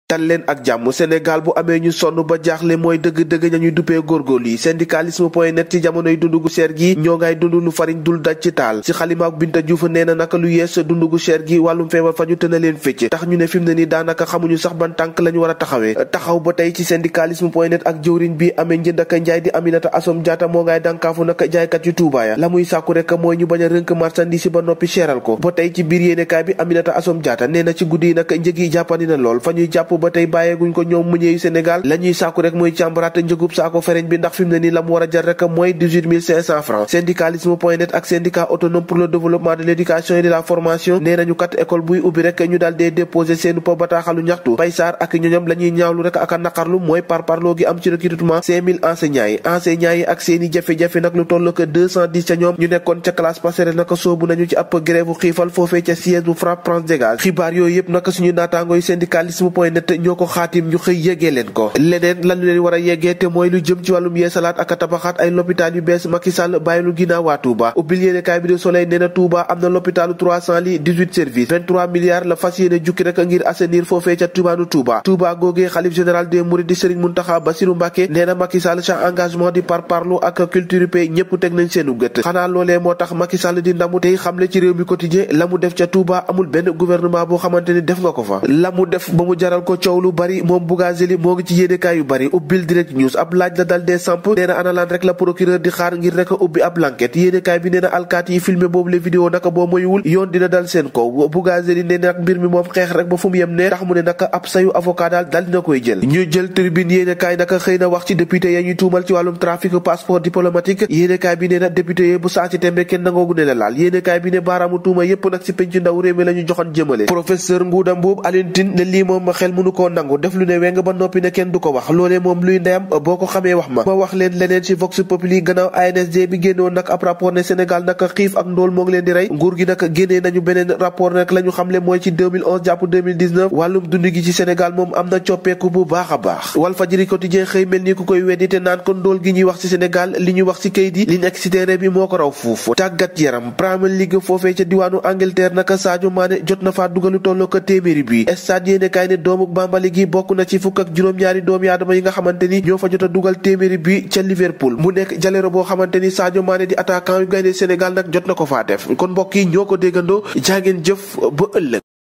dal leen ak jàmm. Sénégal bu amee ñu sonn ba jaaxle mooy dëgg-dëgg ñañuy duppee góorgóorlu yi. syndicalisme point net ci jamonoy dundu gu cher gi ñoo ngay dund lu fariñ dul daj ci taal. ci xalimaak Binta Diouf nee na naka lu yees dundu gu cher gi wàllum feebar faju te na leen fecc tax ñu ne fi mu ne nii daanaka xamuñu sax ban tànk la ñu war a taxawee. taxaw ba tey ci syndicalisme point net ak jëwriñ bi amee njënd ak njaay di Aminata Assome Diatta moo ngay dànkaafu naka jaaykat yu Tuuba ya la muy sàkku rek mooy ñu bañ a rënk marchandise ba noppi cheral ko. ba tey ci biir yéenekaay bi Aminata Assome Diatta nee na ci guddi yi nag njëg yi jàppandi na lool fa ñuy jàpp ba tey bàyyeeguñ ko ñoom muñee yu Sénégal la ñuy sàkku rek mooy càmbaraat njëgub saako fereñ bi ndax fi mu ne nii la mu war a jar rek mooy 18500 francs. syndicalisme point net ak syndicat autonome pour le développement de l'éducation et de la formation nee nañu kat école buy ubbi rek ñu daal dee déposé seenu po bataaxalu ñaxtu. Bay Sarr ak ñoñam la ñuy ñaawlu rek ak a naqarlu mooy parparloo gi am ci recrutement 5000 enseignants yi ak seeni jafe-jafe nag lu toll ko 210 ca ñoom ñu nekkoon ca classe passerelle naka soobu nañu ci ab grève xiifal foofee ca siège bu FRAPP France Dégage. xibaar yooyu yëpp naka suñu naataangooy syndicalisme point net ñoo ko xaatim ñu xëy yeggee leen ko. leneen lan leen war a yeggee te mooy lu jëm ci wàllum yeesalaat ak a tabaxaat ay lopitaan yu bees. Macky Sall bàyyilu ginnaaw waa Touba. ubbil yéenekaay bi de Soleil nee na Touba am na lopitaalu 300 lits 18 services 23 milliards la fas yéene jukki rek ngir assainir foofee ca tubaanu Touba. Touba googee xalif général des mourides di Serigne Mountakha Bassirou Mbacké nee na Macky Sall sa engagement di parparloo ak culture pays ñëpp teg nañ seenu gët. xanaa loolee moo tax Macky Sall di ndamu tey xamle ci réew mi quotidien la mu def ca Touba amul benn gouvernement boo xamante ni def nga ko fa. la mu def ba mu jaral ko coow lu bari moom Bougazeli moo ngi ci yéenekaay yu bari. ubbil direct news ab laaj la dal dee samp nee na ana lan rek la procureur di xaar ngir rek ubbi ab l'enquête. yéenekaay bi nee na alkaati yi filmé boobu le vidéo naka boo moywul yoon dina dal seen kaw. Bougazeli nee na nag mbir mi moom xeex rek ba fu mu yem ne tax mu ne naka ab sayu avocat daal dal dina koy jël. ñu jël tribune yéenekaay naka xëy na wax ci député ya ñuy tuumal ci wàllum trafic passeport diplomatique. yéenekaay bi nee na député yi bu saa ci tembe kenn nangoogu ne la laal. yéenekaay bi ne baaraamu tuuma yépp nag ci penc ndaw réew mi la ñu joxoon jëmale. professeur Ngouda Mboup Alioune Tine ne lii moom xel mënu koo nangu def lu ne weng ba noppi ne kenn du ko wax loolee moom luy ndeyam boo ko xamee wax ma wax leen leneen ci Vox Populi gannaaw ANSD bi génnoon nag ab rapport ne Sénégal nag xiif ak ndóol moo ngi leen di rey. nguur gi nag génnee nañu beneen rapport nag la ñu xamle mooy ci 2011 jàpp 2019 wàllum dund gi ci Sénégal moom am na coppeeku bu baax a baax. Walfadjri quotidien xëy mel ni ku koy weddi te naan kon ndóol gi ñuy wax ci Sénégal li ñuy wax ci kayit yi li nekk ci terrain bi moo ko raw fuuf. tàggat yaram Premier League foofee ca diwaanu Angleterre naka Sadio Mané jot na faa dugalu tolloo ko téeméeri bi. stade yéenekaay ne doomu Bambali gi bokk na ci fukk ak juróom-ñaari doomi aadama yi nga xamante ni ñoo fa jot a dugal téeméeri bi ca Liverpool mu nekk jaleero boo xamante ni Sadio Mané di attaquant yu gaynde Sénégal nag jot na ko faa def kon mbokk yi ñoo ko déggandoo jaa ngeen jëf ba ëllëg.